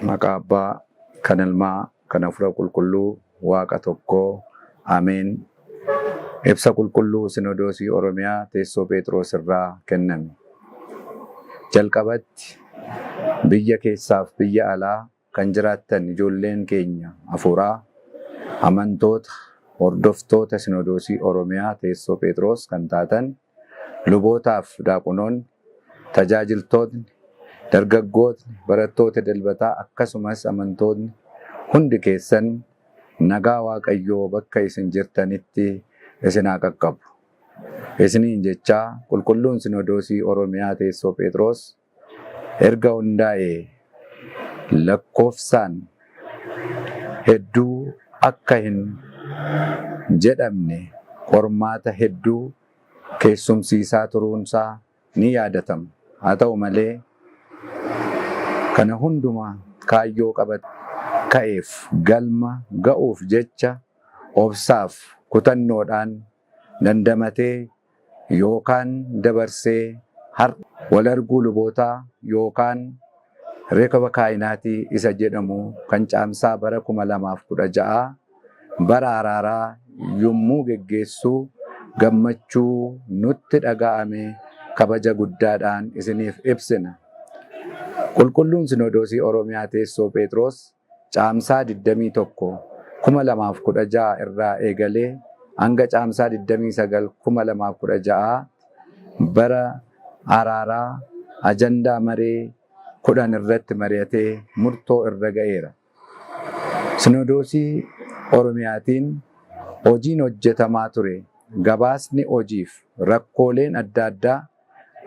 Maqaa Abbaa, kan Ilmaa, kan Hafuura Qulqulluu, Waaqa tokkoo. Ameen. Ibsa Qulqulluu Sinodoosii Oromiyaa teessoo Pheexiroos irraa kenname. Jalqabatti biyya keessaaf biyya alaa kan jiraattan ijoolleen keenya hafuuraa, amantoota, hordoftoota Sinodoosii Oromiyaa teessoo Pheexiroos kan taatan, lubootaaf daaqunoonni, tajaajiltootni, dargaggootni, barattoota dilbataa akkasumas amantootni hundi keessan nagaa Waaqayyoo bakka isin jirtanitti isin haa qaqqabu. Isiniin jechaa Qulqulluun Sinodoosii Oromiyaa teessoo Pheexiroos erga hundaa'ee lakkoofsaan hedduu akka hin jedhamne qormaata hedduu keessumsiisaa turuunsaa ni yaadatama. Haa ta'u malee kana hundumaa kaayyoo qabate ka'eef galma ga'uuf jecha obsaaf kutannoodhaan dandamatee yookaan dabarsee har'a wal arguu lubootaa yookaan Rekaba Kaayinaatii isa jedhamu kan Caamsaa bara 2016 bara araaraa yummuu geggeessu gammachuu nutti dhaga'ame kabaja guddaadhaan isiniif ibsina. Qulqulluun Sinodoosii Oromiyaa Teessoo Pheexiroos Caamsaa 21, 2016 irraa eegalee hanga Caamsaa 29, 2016 bara araaraa ajandaa maree 10 irratti mari'atee murtoo irra ga'eera. Sinodoosii Oromiyaatiin hojiin hojjetamaa ture gabaasni hojiif rakkooleen adda addaa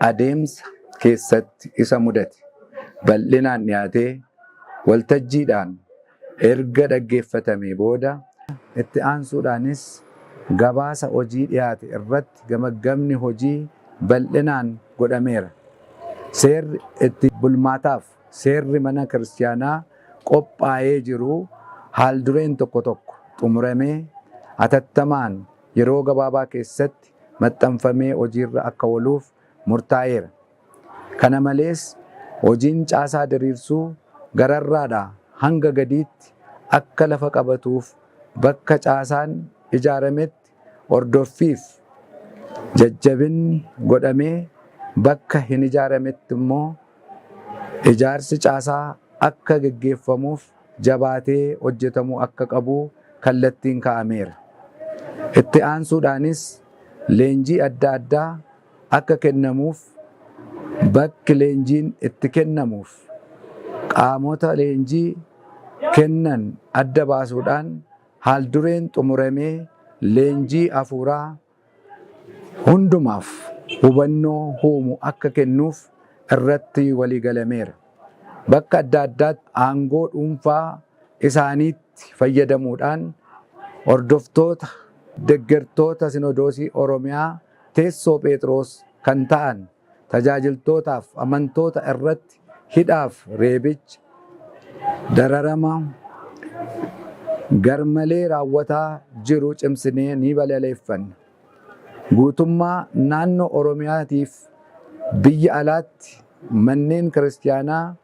adeemsa keessatti isa mudate bal'inaan dhiyaatee waltajjiidhaan erga dhaggeeffatamee booda, itti aansuudhaanis gabaasa hojii dhiyaate irratti gamaggamni hojii bal'inaan godhameera. Seerri itti bulmaataaf seerri mana kiristiyaanaa qophaa'ee jiru haal-dureen tokko tokko xumuramee hatattamaan yeroo gabaabaa keessatti maxxanfamee hojiirra akka ooluuf murtaa'eera. Kana malees hojiin caasaa diriirsuu gararraadhaa hanga gadiitti akka lafa qabatuuf bakka caasaan ijaarametti hordoffiif jajjabinni godhamee bakka hin ijaarametti immoo ijaarsi caasaa akka geggeeffamuuf jabaatee hojjetamuu akka qabu kallattiin kaa'ameera. Itti aansuudhaanis leenjii adda addaa akka kennamuuf bakki leenjiin itti kennamuuf qaamota leenjii kennan adda baasuudhaan haal-dureen xumuramee leenjii hafuuraa hundumaaf hubannoo huumu akka kennuuf irratti waliigalameera. Bakka adda addaatti aangoo dhuunfaa isaaniitti fayyadamuudhaan hordoftoota, deggertoota Sinodoosii Oromiyaa teessoo Pheexiroos kan ta'an tajaajiltootaaf amantoota irratti hidhaaf reebicha, dararama garmalee raawwataa jiru cimsinee ni balaleeffanna. Guutummaa naannoo Oromiyaatiif biyya alaatti manneen kiristiyaanaa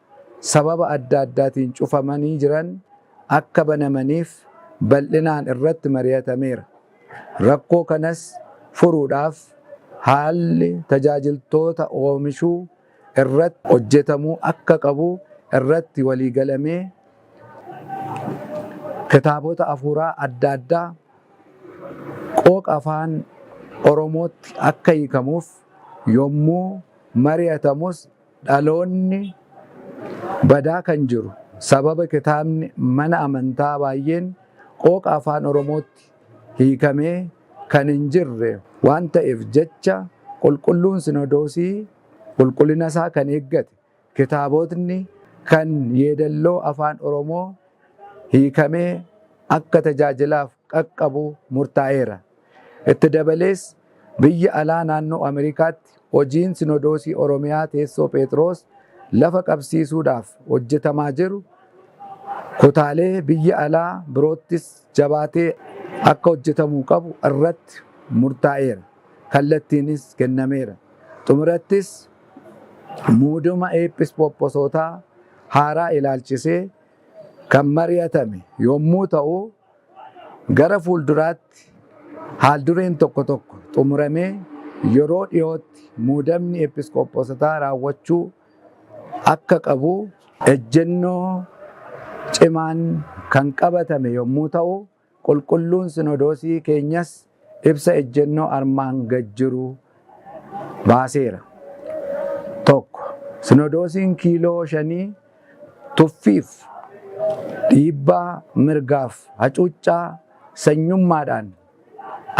sababa adda addaatiin cufamanii jiran akka banamaniif bal'inaan irratti mari'atameera. Rakkoo kanas furuudhaaf haalli tajaajiltoota oomishuu irratti hojjetamuu akka qabu irratti waliigalamee kitaabota hafuuraa adda addaa qooqa afaan Oromootti akka hiikamuuf yommuu mari'atamus dhaloonni badaa kan jiru sababa kitaabni mana amantaa baay'een qooqa afaan Oromootti hiikamee kan hin jirre waan ta'eef jecha qulqulluun Sinodoosii qulqullina isaa kan eeggate kitaabotni kan yeedalloo afaan Oromoo hiikamee akka tajaajilaaf qaqqabu murtaa'eera. Itti dabalees biyya alaa naannoo Ameerikaatti hojiin Sinodoosii Oromiyaa teessoo Pheexiroos lafa qabsiisuudhaaf hojjetamaa jiru kutaalee biyya alaa biroottis jabaatee akka hojjetamuu qabu irratti murtaa'eera. Kallattiinis kennameera. Xumurattis muudama Eephisqoophoosootaa haaraa ilaalchisee kan mari'atame yommuu ta'u, gara fuulduraatti haaldureen tokko tokko xumuramee yeroo dhiyootti muudamni episkoophoosotaa raawwachuu akka qabu ejjennoo cimaan kan qabatame yommuu ta'u, Qulqulluun Sinodoosii keenyas ibsa ejjennoo armaan gad jiru baaseera. 1. Sinodoosiin Kiiloo Shanii tuffiif dhiibbaa mirgaaf hacuuccaa sanyummaadhaan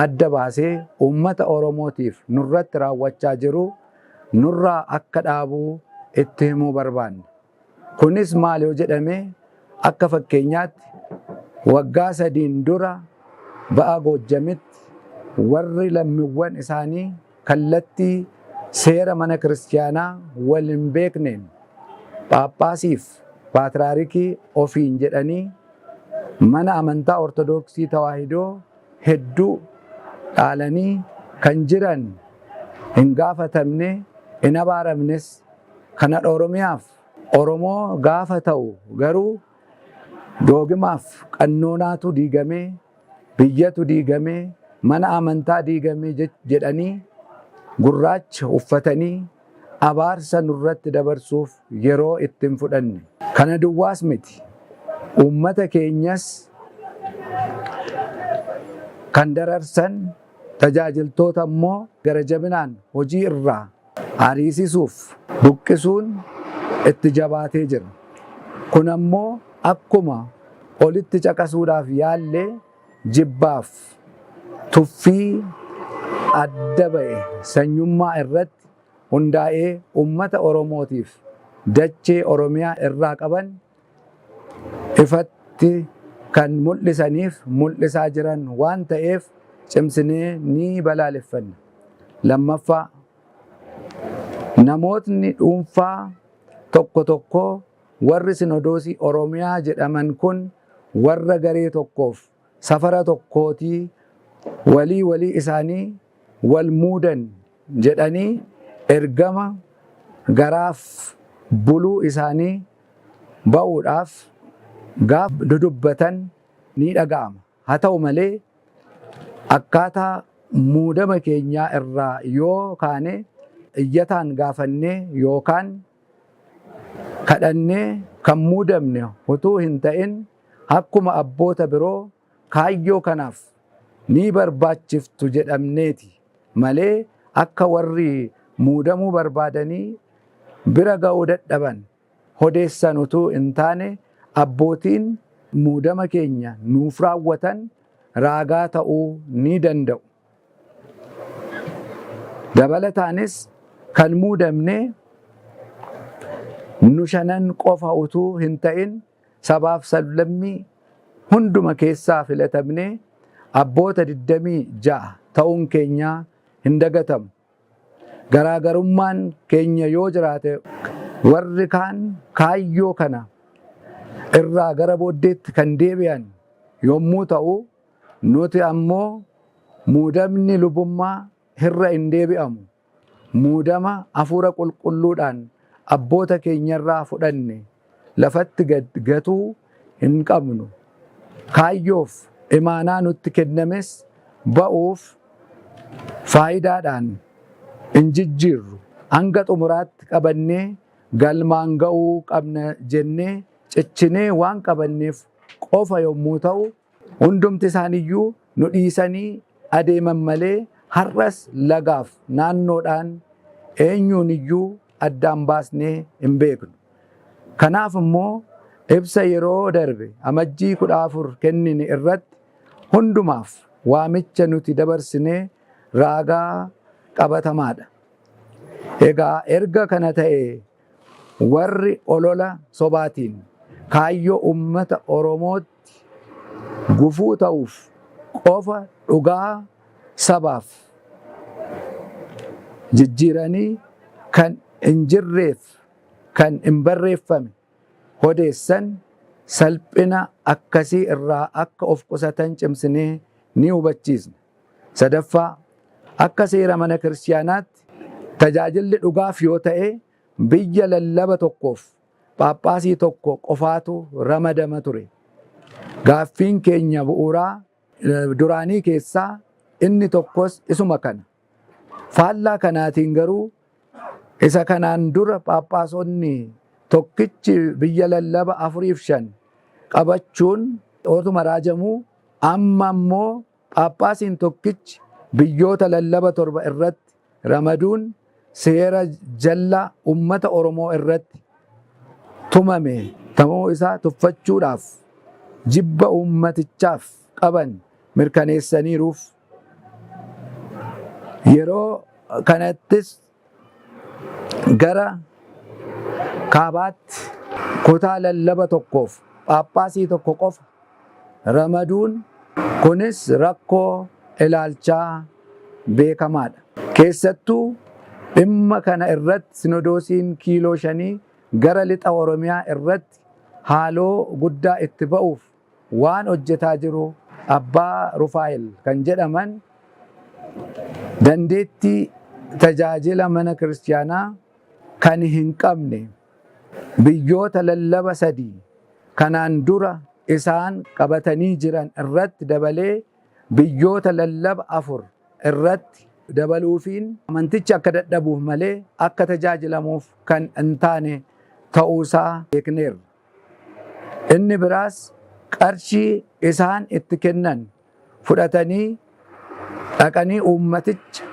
adda baasee uummata Oromootiif nurratti raawwachaa jiru nurraa akka dhaabu itti himuu barbaanna. Kunis maal yoo jedhame akka fakkeenyaatti waggaa sadiin dura ba'a Goojjamitti warri lammiwwan isaanii kallattii seera mana kiristiyaanaa wal hin beekneen Phaaphaasiif Paatraarikii ofiin jedhanii mana amantaa Ortodoksii Tawaahidoo hedduu dhaalanii kan jiran hin gaafatamne, hin abaaramnes. Kan Oromiyaaf Oromoo gaafa ta'u garuu doogimaaf qannoonaatu diigamee, biyyatu diigamee, mana amantaa diigamee jedhanii gurraacha uffatanii abaarsa nurratti dabarsuuf yeroo itti hin fudhanne. Kana duwwaas miti, uummata keenyas kan dararsan tajaajiltoota immoo gara jabinaan hojii irraa ariisisuuf buqqisuun itti jabaatee jira. Kun ammoo akkuma olitti caqasuudhaaf yaalle jibbaaf tuffii adda ba'e sanyummaa irratti hundaa'ee uummata Oromootiif dachee Oromiyaa irraa qaban ifatti kan mul'isaniif mul'isaa jiran waan ta'eef cimsinee ni balaaleffanna. Lammaffaa, namootni dhuunfaa tokko tokko warri Sinodoosii Oromiyaa jedhaman kun warra garee tokkoof safara tokkootii walii walii isaanii wal muudan jedhanii ergama garaaf buluu isaanii ba'uudhaaf gaaf dudubbatan ni dhaga'ama. Haa ta'u malee akkaataa muudama keenyaa irraa yoo kaane iyyataan gaafannee yookaan kadhannee kan muudamne utuu hin ta'in akkuma abboota biroo kaayyoo kanaaf ni barbaachiftu jedhamneeti malee akka warri muudamuu barbaadanii bira ga'uu dadhaban hodeessan utuu hin taane abbootiin muudama keenya nuuf raawwatan raagaa ta'uu ni danda'u. Dabalataanis kan muudamne nu shanan qofa utuu hin ta'in sabaaf sablammii hunduma keessaa filatamnee abboota 26 ta'uun keenya hin dagatamu. Garaagarummaan keenya yoo jiraate warri kaan kaayyoo kana irraa gara booddeetti kan deebi'an yommuu ta'u, nuti ammoo muudamni lubummaa irra hin deebi'amu. Muudama Hafuura Qulqulluudhaan abboota keenyarraa fudhanne lafatti gad gatuu hin qabnu. Kaayyoof imaanaa nutti kennames ba'uuf faayidaadhaan hin jijjiirru. Hanga xumuraatti qabannee galmaan ga'uu qabna jennee cichinee waan qabanneef qofa yommuu ta'u, hundumti isaaniiyyuu nu dhiisanii adeeman malee har'as lagaaf naannoodhaan eenyuuniyyuu addaan baasnee hin beeknu. Kanaaf immoo ibsa yeroo darbe Amajjii 14 kennine irratti hundumaaf waamicha nuti dabarsine raagaa qabatamaadha. Egaa erga kana ta'ee warri olola sobaatiin kaayyoo uummata Oromootti gufuu ta'uuf qofa dhugaa sabaaf jijjiiranii kan hin jirreef kan hin barreeffame hodeessan salphina akkasii irraa akka of qusatan cimsinee ni hubachiisna. Sadaffaa, akka seera mana kiristiyaanaatti tajaajilli dhugaaf yoo ta'e biyya lallaba tokkoof Phaaphaasii tokko qofaatu ramadama ture. Gaaffiin keenya bu'uuraa duraanii keessaa inni tokkos isuma kana. Faallaa kanaatiin garuu isa kanaan dura Phaaphaasonni tokkichi biyya lallaba 4 fi 5 qabachuun otuma raajamuu amma immoo Phaaphaasiin tokkichi biyyoota lallaba 7 irratti ramaduun seera jallaa ummata Oromoo irratti tumame ta'uu isaa tuffachuudhaaf jibba ummatichaaf qaban mirkaneessaniiruuf. Yeroo kanattis gara kaabaatti kutaa lallaba tokkoof Phaaphaasii tokko qofa ramaduun kunis rakkoo ilaalchaa beekamaadha. Keessattuu dhimma kana irratti Sinodoosiin Kiiloo Shanii gara Lixa Oromiyaa irratti haaloo guddaa itti ba'uuf waan hojjetaa jiru Abbaa Rufaa'el kan jedhaman dandeettii tajaajila mana kiristiyaanaa kan hin qabne biyyoota lallaba 3 kanaan dura isaan qabatanii jiran irratti dabalee biyyoota lallaba 4 irratti dabaluufiin amantichi akka dadhabuuf malee akka tajaajilamuuf kan hin taane ta'uusaa beekneerra. Inni biraas qarshii isaan itti kennan fudhatanii dhaqanii uummaticha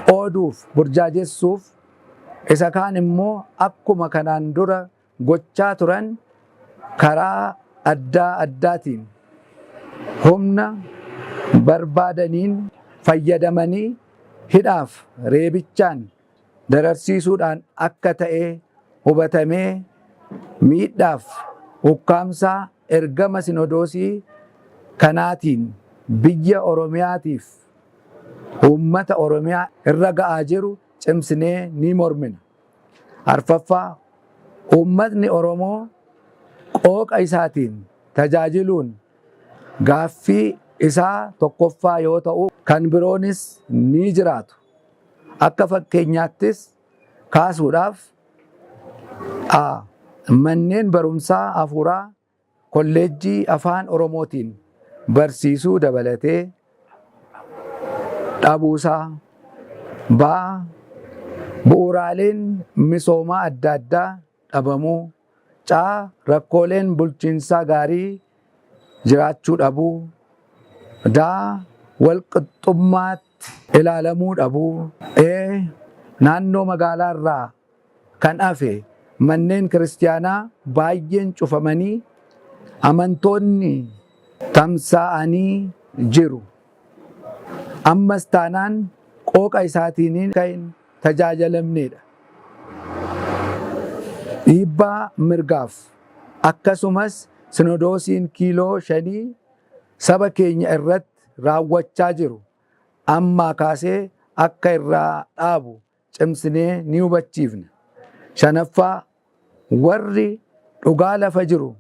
qooduuf burjaajessuuf isa kaan immoo akkuma kanaan dura gochaa turan karaa addaa addaatiin humna barbaadaniin fayyadamanii hidhaaf reebichaan dararsiisuudhaan akka ta'e hubatamee miidhaaf ukkaamsaa ergama Sinodoosii kanaatiin biyya Oromiyaatiif uummata Oromiyaa irra ga'aa jiru cimsinee ni mormina. Arfaffaa, uummatni Oromoo qooqa isaatiin tajaajiluun gaaffii isaa tokkoffaa yoo ta'u kan biroonis ni jiraatu. Akka fakkeenyaattis kaasuudhaaf, a. Manneen barumsaa hafuuraa kolleejjii Afaan Oromootiin barsiisuu dabalatee dhabuusaa, b. Bu'uuraaleen misoomaa adda addaa dhabamuu, c. Rakkooleen bulchiinsaa gaarii jiraachuu dhabuu, d. Walqixxummaatti ilaalamuu dhabuu, e. Naannoo magaalaarraa kan hafe manneen kiristiyaanaa baay'een cufamanii amantoonni tamsaa'anii jiru. Ammas taanaan qooqa isaatiin kan hin tajaajalamneedha. Dhiibbaa mirgaaf akkasumas Sinodoosiin Kiiloo Shanii saba keenya irratti raawwachaa jiru ammaa kaasee akka irraa dhaabu cimsinee ni hubachiifna. Shanaffaa, warri dhugaa lafa jiru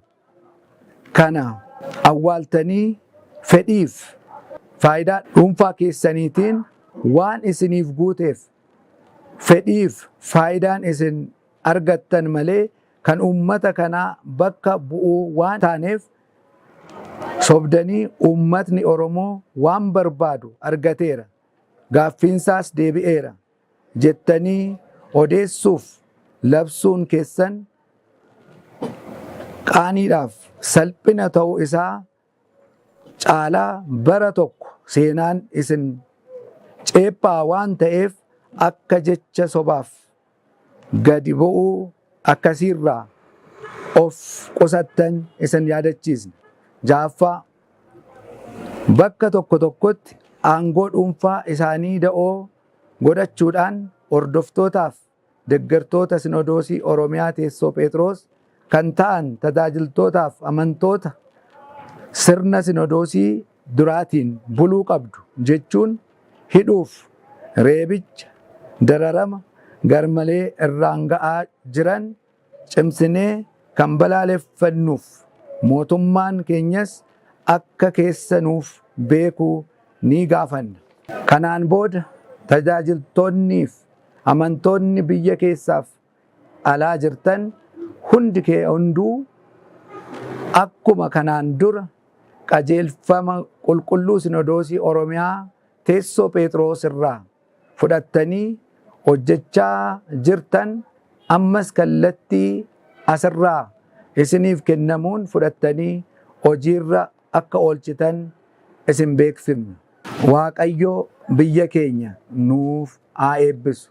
kana awwaaltanii fedhiif faayidaa dhuunfaa keessaniitiin waan isiniif guuteef fedhiif faayidaan isin argattan malee kan uummata kanaa bakka bu'uu waan taaneef sobdanii uummatni Oromoo waan barbaadu argateera. Gaaffiinsaas deebi'eera jettanii odeessuuf labsuun keessan qaaniidhaaf salphina ta'uu isaa caalaa bara tokko seenaan isin ceephaa waan ta'eef akka jecha sobaaf gadi bu'uu akkasiirraa of qusattan isin yaadachiisna. Ja'affaa, bakka tokko tokkotti aangoo dhuunfaa isaanii da'oo godhachuudhaan hordoftootaaf deggertoota Sinodoosii Oromiyaa Teessoo Pheexiroos kan ta'an tajaajiltootaaf amantoota sirna Sinodoosii duraatiin buluu qabdu jechuun hidhuuf reebicha, dararama garmalee irraan ga'aa jiran cimsinee kan balaaleffannuuf mootummaan keenyas akka keessa nuuf beeku ni gaafanna. Kanaan booda tajaajiltoonniif amantoonni biyya keessaaf alaa jirtan Hundi kee hunduu akkuma kanaan dura qajeelfama qulqulluu Sinodoosii Oromiyaa teessoo Phexros irraa fudhattanii hojjechaa jirtan ammas kallattii asirraa isiniif kennamuun fudhattanii hojiirra akka oolchitan isin beeksifna. Waaqayyo biyya keenya nuuf haa eebbisu.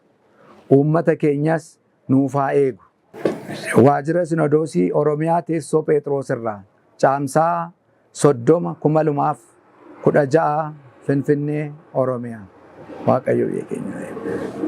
Uummata keenyas nuuf haa eegu. Waajjira Sinodoosii Oromiyaa teessoo Phexros irraa Caamsaa 30 2016 Finfinnee, Oromiyaa. Waaqayyo biyya keenya haa eebbisu.